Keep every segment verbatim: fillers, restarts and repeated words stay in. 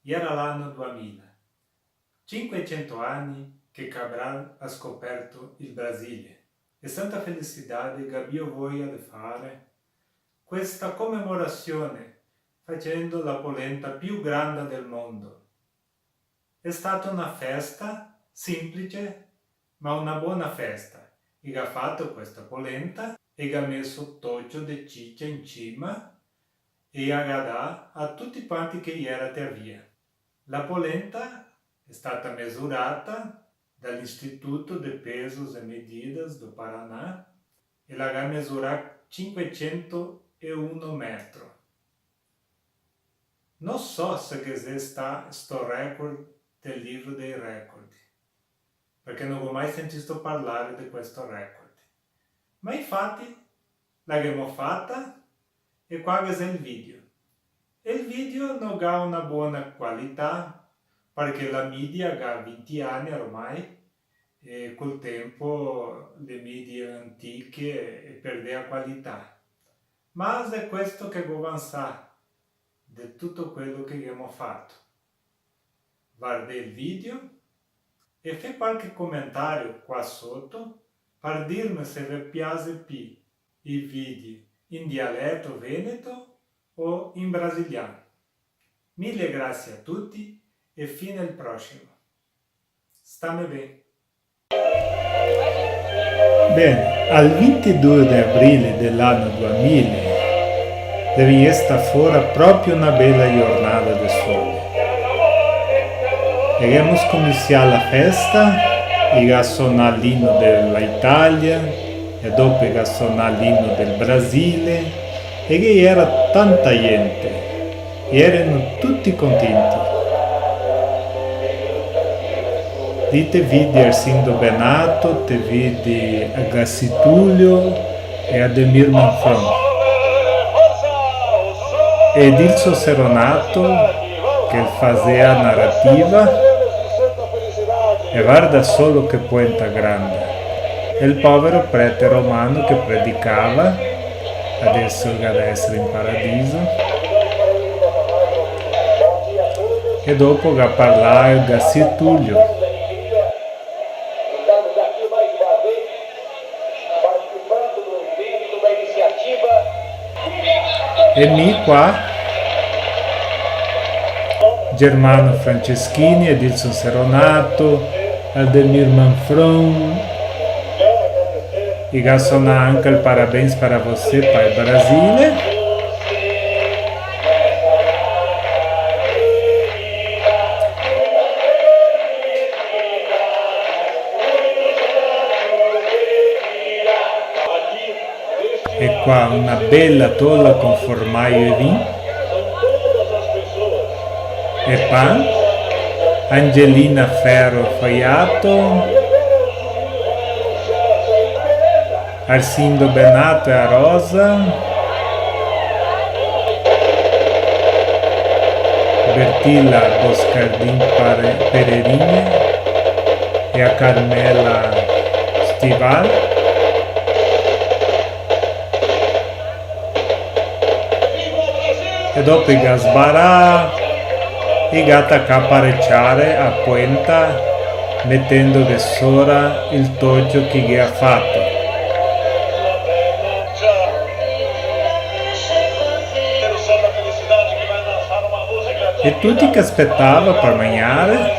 Iera l'ano duamila. Cinquecento ani che Cabral ga scoperto el Brasile, e Santa Felicidade ga bio voia de fare questa comemorasion facendo la polenta più granda del mondo. Xe stata una festa simplice, ma una bona festa. I ga fato questa polenta e ga meso tocio de cicia in cima e i ga dà a tuti quanti che iera te a via. La polenta xe stata mesurata dal Instituto de Pesos e Medidas do Paraná e la ga mesurà cinquecento e uno metro. No so se ghe xe sta sto record del libro dei record, parché no go mai sentito parlare de questo record. Ma infati la ghemo fata e qua ghe xe el video. E el video no ga una bona qualità, parché la media ga vinti ani ormai, e col tempo le medie antiche e perdea qualità. Ma xe questo che go vansà de tuto quelo che ghemo fato. Vardè el video e fè qualche comentario qua soto par dirme se ve piase pi i video in dialeto veneto o in brasilian. Mille grasie a tuti e fin al prosimo. Stame ben. Ben, al vintidue de abrile de l'ano duamila, xe vegnesta fora proprio na bela giornada de sole. E ghemo scominsià la festa, i ga sonà l'ino de la Italia, e dopo i ga sonà l'ino del Brasile, e ghe iera tanta gente, e ierano tuti contenti. Lì te vidi Arsindo Benato, te vidi Agassi Tulio e Ademir Manfron. E Edilson Seronato, che fasea narativa, e varda solo che poenta granda. E el povero prete romano che predicava, adeso el ga da esere in paradiso. E dopo ga parlà el Agassi Tulio. E mi qua, Germano Franceschini, Edilson Seronato, Ademir Manfron, i ga sonà anca el Parabéns para Você pa el Brasile. E qua una bela tola con formaio e vin. E pan. Angelina Ferro Faiato. Arsindo Benato e a Rosa. Bertila Boscardin Pare-, Pererini e a Carmela Stival. E dopo i ga sbarà, i ga tacà pareciare a poenta, metendoghe sora el tocio che i ga fato. E tuti che spetava par magnare,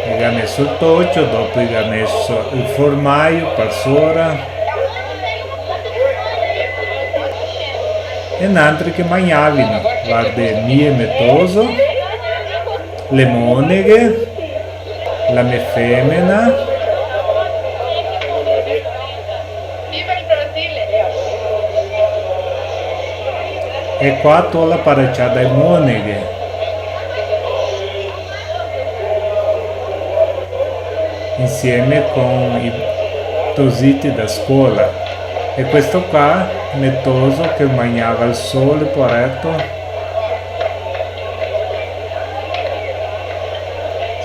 i ga meso el tocio, dopo i ga meso el formaio par sora. E nantri che magnavino, vardè, mi e me toso, le moneghe, la me femena. E qua tola parecià da e moneghe. Insieme con i tositi da scola. E questo qua, me toso che magnava al sole, poareto.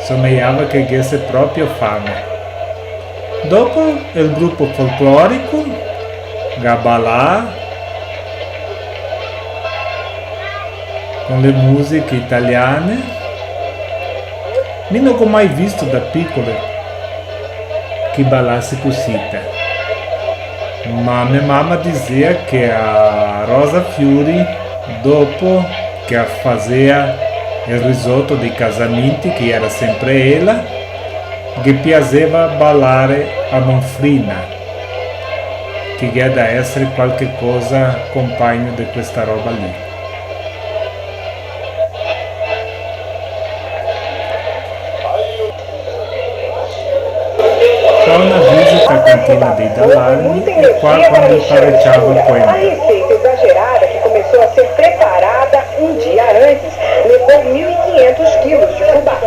Somejava che ghese proprio fame. Dopo el grupo folclorico, A balar con le musiche italiane. Mi no go mai visto da picole chi balase cusita. Ma me mama dizea che a Rosa Fiori, dopo che a fasea el risoto dei casamenti, che iera sempre ela, ghe piaseva balare a manfrina, che ghe ga da esare qualche cosa compagno de questa roba lì. Qua una visita a Cantina dei Dalani, e qua quando pareggiava A quenta. Receita exagerada que começou a ser preparada um dia antes levou mil e quinhentos quilos de fubá.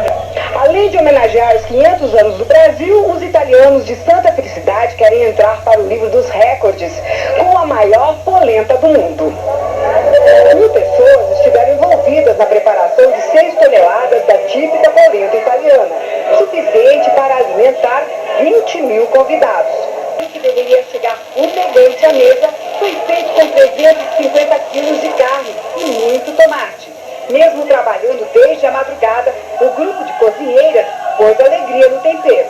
Além de homenagear os quinhentos anos do Brasil, os italianos de Santa Felicidade querem entrar para o livro dos recordes com a maior polenta do mundo. Mil pessoas estiveram envolvidas na preparação de seis toneladas da típica polenta italiana, suficiente para alimentar vinte mil convidados. O que deveria chegar fumegante à mesa foi feito com trezentos e cinquenta quilos de carne e muito tomate. Mesmo trabalhando desde a madrugada, o grupo de cozinheiras pôs alegria no tempero.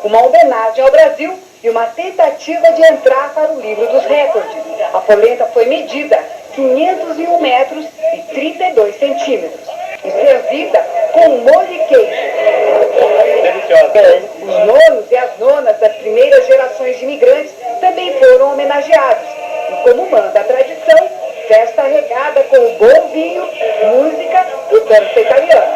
Uma homenagem ao Brasil e uma tentativa de entrar para o livro dos recordes. A polenta foi medida quinhentos e um metros e trinta e dois centímetros e servida com molho e queijo. Deliciosa. Os nonos e as nonas das primeiras gerações de imigrantes também foram homenageados. E como manda a tradição, festa regada com o bom vinho, música e dança italiana.